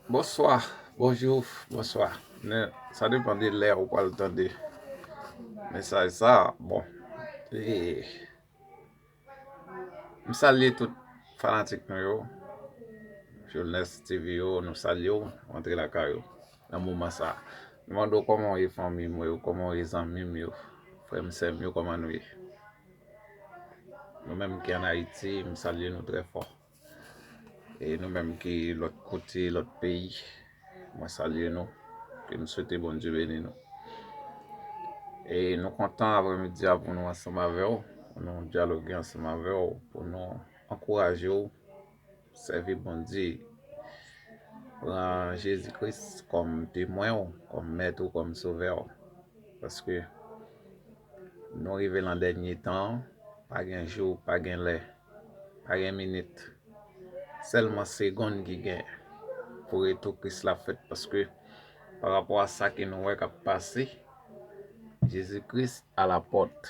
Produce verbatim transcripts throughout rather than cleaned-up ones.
Bonswa, bonjou, bonswa. Men, sa depann de lè ou pral tande mesaj sa. Bon, e, m salye tout fanatik nou yo. Jones T V yo, nou salye w, rantre lakay ou nan moman sa. Nou mande w kòman w ye fanmi mwen yo, kòman w ye zanmi m yo, frè m, sè m yo, kòman nou ye? Nou menm ki ann Ayiti, m salye nou trè fò. E nou menm ki lòt kote, lòt peyi, mwen salye nou. E m swete Bondye beni nou. E nou kontan aprèmidi a pou nou ansanm avè w, pou nou dyaloge ansanm avè w, pou nou ankouraje w sèvi Bondye. Pran Jezi Kris kòm temwen w, kòm mèt ou, kòm sovè w. Paske nou rive nan dènye tan an, pa gen jou, pa gen lè, pa gen minit. Sèlman segonn ki gen pou retou Kris la fèt, paske pa rapò a sa ke nou wè k ap pase, Jezi Kris alapòt.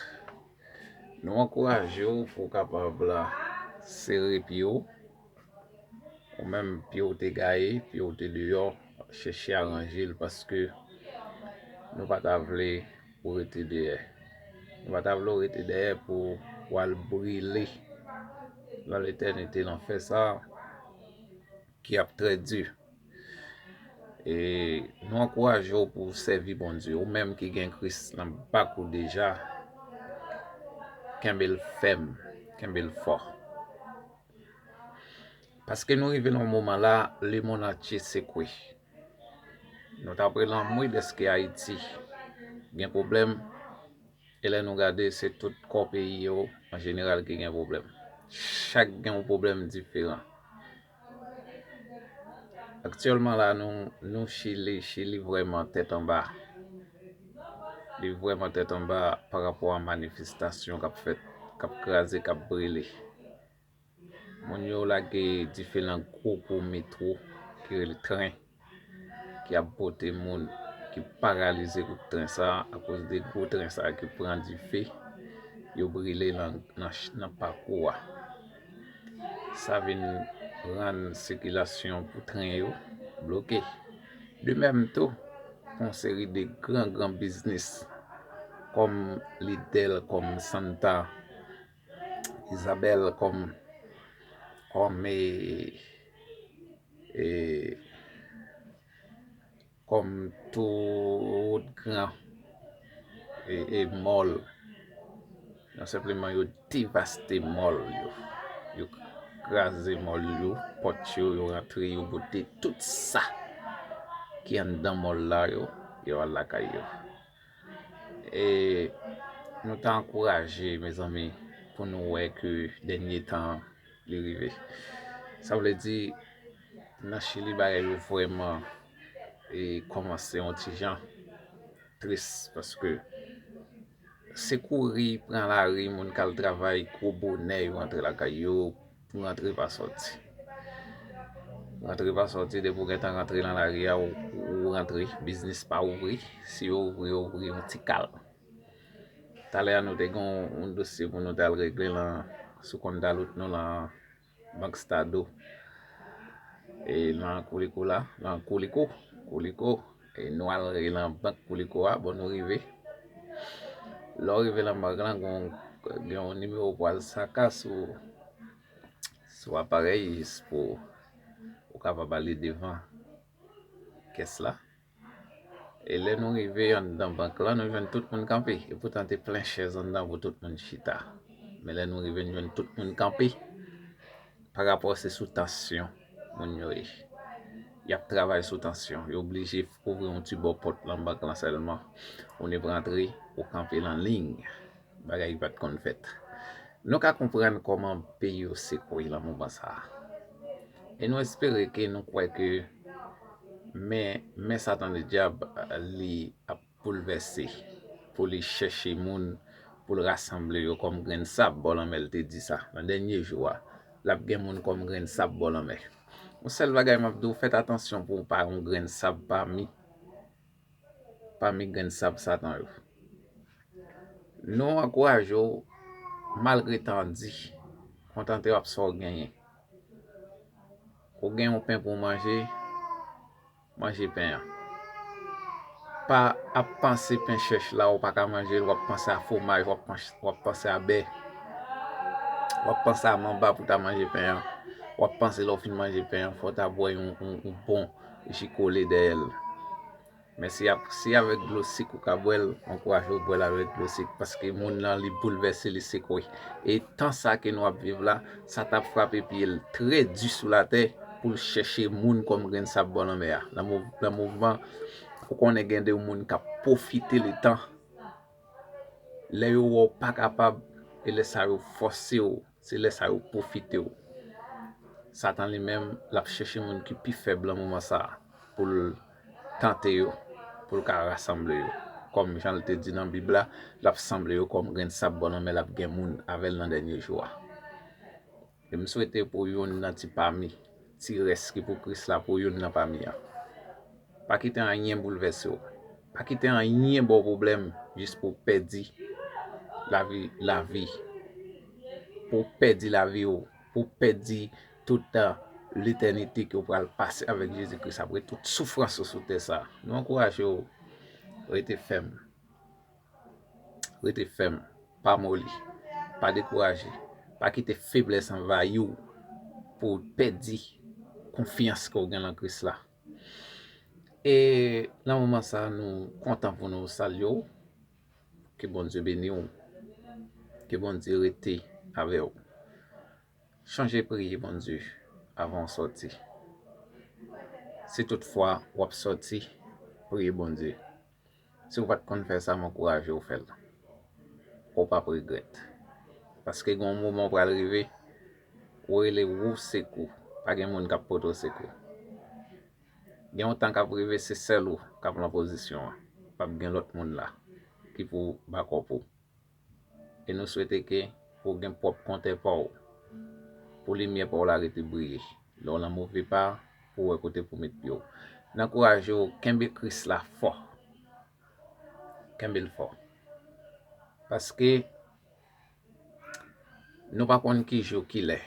Nou ankouraje w pou w kapab sere pye w, ou menm pye w te gaye, pye w te deyò, chèche aranje l, paske nou pa ta vle ou rete dèyè. Nou pa ta vle w rete dèyè pou w al brile nan letènite lanfè sa a ki ap trè di. E nou ankouraje w pou w sèvi Bondye. Ou menm ki gen Kris nan bak ou deja, kenbe l fèm, kenbe l fò. Paske nou rive nan moman la, lemonn antye sekwe. Nou t ap rele anmwe dèske Ayiti gen pwoblèm, e lè nou gade, se tout kò peyi yo an jeneral ki gen pwoblèm. Chak gen yon pwoblèm diferan. Aktyèlman la, nou, nou Chili, Chili vrèman tèt anba. Li vrèman tèt anba pa rapò a manifestasyon k ap fèt, k ap kraze, k ap brile. Moun yo lage dife nan gwo gwo metwo ki rele tren, ki ap pote moun ki paralize kout tren sa a, akoz de gwo tren sa a ki pran dife, yo brile nan, nan, nan pakou a. Sa vin rann sikilasyon pou tren yo bloke. De menm tou, pou yon seri de gran, gran biznis, kòm Lidèl, kòm Santa Izabèl, kòm, kòm, e, e, kòm tout gran, e, e mòl. Non sèlman yo devaste mòl yo, yo kraze mòl yo, pòt yo, yo rantre, yo bote tout sa ki anndan mòl la yo, yo al lakay yo. E nou ta ankouraje, mezanmi, pou nou wè ke dènye tan an li rive. Sa vle di, nan Chili, bagay yo vrèman, e, kòmanse yon ti jan tris, paske se kouri pran lari, moun k al travay gwo bonè, yo rantre lakay yo, pou rantre pa sòti. Rantre pa sòti, depi w gentan rantre nan lari a, ou, ou rantre, biznis pa ouvri, si yo ouvri, yo ouvri yon ti kal. Talè a nou te gen yon dosye pou nou t al regle lan, sou kont dalout nou lan Bank Stado. E lan Kouliko la, lan Kouliko, Kouliko. E nou al re-, lan Bank Kouliko a, bon, nou rive. Lè w rive lan bank lan, gen yon, gen yon nimewo pou al saka sou, sou aparèy, jis pou ou kapab ale devan kès la. E lè nou rive anndan bank lan, nou jwenn tout moun kanpe. E poutan te plen chèz anndan pou tout moun chita. Men lè nou rive, nou jwenn tout moun kanpe. Pa rapò se sou tansyon moun yo ye. Y ap travay sou tansyon. Yo oblije ouvri yon ti bò pòt lan bank lan sèlman. Ou ne rantre, ou kanpe lan liy. Bagay ki pa t konn fèt. Nou ka konprann kòman peyi yo sekwe lan moman sa a. E nou espere ke nou kwè ke men, men Satan Ledyab, li ap boulvèse pou li chèche moun pou l rasanble yo kòm grenn sab bò lanmè, l te di sa nan dènye jou a. L ap gen moun kòm grenn sab bò lanmè. Yon sèl bagay m ap di w, fèt atansyon pou w pa yon grenn sab pami, pami grenn sab Satan yo. Nou ankouraje w, malgre tan di, kontante w ap sa w genyen. Ou gen yon pen pou w manje, manje pen an. Pa ap panse pen chèch la, ou pa ka manje l, w ap panse a fwomaj, w ap panse, w ap panse a bè. W ap panse a manba pou w ta manje pen an. W ap panse lè w fin manje pen an, fò w ta bwè yon, yon, yon bon ji kole dèyè l. Men si, ap, si avèk dlo sik ou ka bwè l, ankouraje w bwè l avèk dlo sik, paske moun nan li boulvèse, li sekwe. E tan sa ke nou ap viv la, sa t ap frape pye l trè di sou latè pou l chèche moun kòm grenn sab bò lanmè a. Nan mou-, nan mouvman, ou konnen gen de moun k ap pwofite letan. Lè yo wè w pa kapab, e lè sa yo fòse w, se lè sa yo pwofite w. Satan li menm, l ap chèche moun ki pi fèb nan moman sa a pou l tante yo, pou l ka rasanble yo. Kòm jan l te di nan Bib la, l ap sanble yo kòm grenn sab bò lanmè, l ap gen moun avè l nan dènye jou a. E m swete pou youn nan ti pami, ti rès ki pou Kris la, pou youn nan pami an. Pa kite anyen boulvèse w. Pa kite anyen ba w pwoblèm jis pou w pèdi lavi, lavi. Pou w pèdi lavi w, pou w pèdi tout, uh, letènite ke w pral pase avèk Jezi Kris apre tout soufrans ou sou tè sa. Nou ankouraje w, rete fèm. Rete fèm, pa moli, pa dekouraje, pa kite feblès anvayi w pou w pèdi konfyans ke w gen nan Kris la. E nan moman sa, nou kontan pou nou salye w. Ke Bondye beni w. Ke Bondye rete avè w. Chonje priye Bondye avan w sòti. Si toutfwa w ap sòti, priye Bondye. Si w pa t konn fè sa, m ankouraje w fè l. Ou p ap regrèt. Paske gen yon moman w pral rive, ou rele w sekou. Pa gen moun k ap pote w sekou. Gen yon tan k ap rive, se sèl ou k ap nan pozisyon an. P ap gen lòt moun la ki pou bakòp ou. E nou swete ke pou w gen pwòp kontè pa w, pou limyè pa w la rete briye. Lè w nan move pa, pou w wè kote pou w met pye w. N ankouraje w, kenbe Kris la fò. Kenbe l fò. Paske nou pa konn ki jou, ki lè,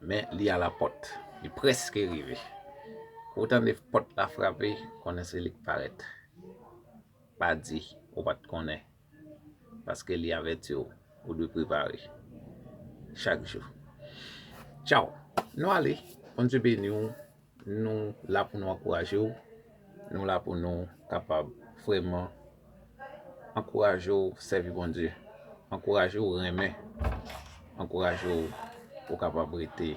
men li alapòt. Li prèske rive. Ou tande pòt la frape, konnen se li k parèt. Pa di ou pa t konnen. Paske li avèti w, ou dwe prepare chak jou. Tchaw. Nou ale. Bondye beni w. Nou la pou nou ankouraje w. Nou la pou nou kapab vrèman ankouraje w sèvi Bondye. Ankouraje w renmen. Ankouraje w pou w kapab rete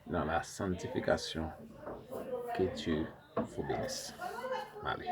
dans la sanctification. Que Dieu vous bénisse. Allez.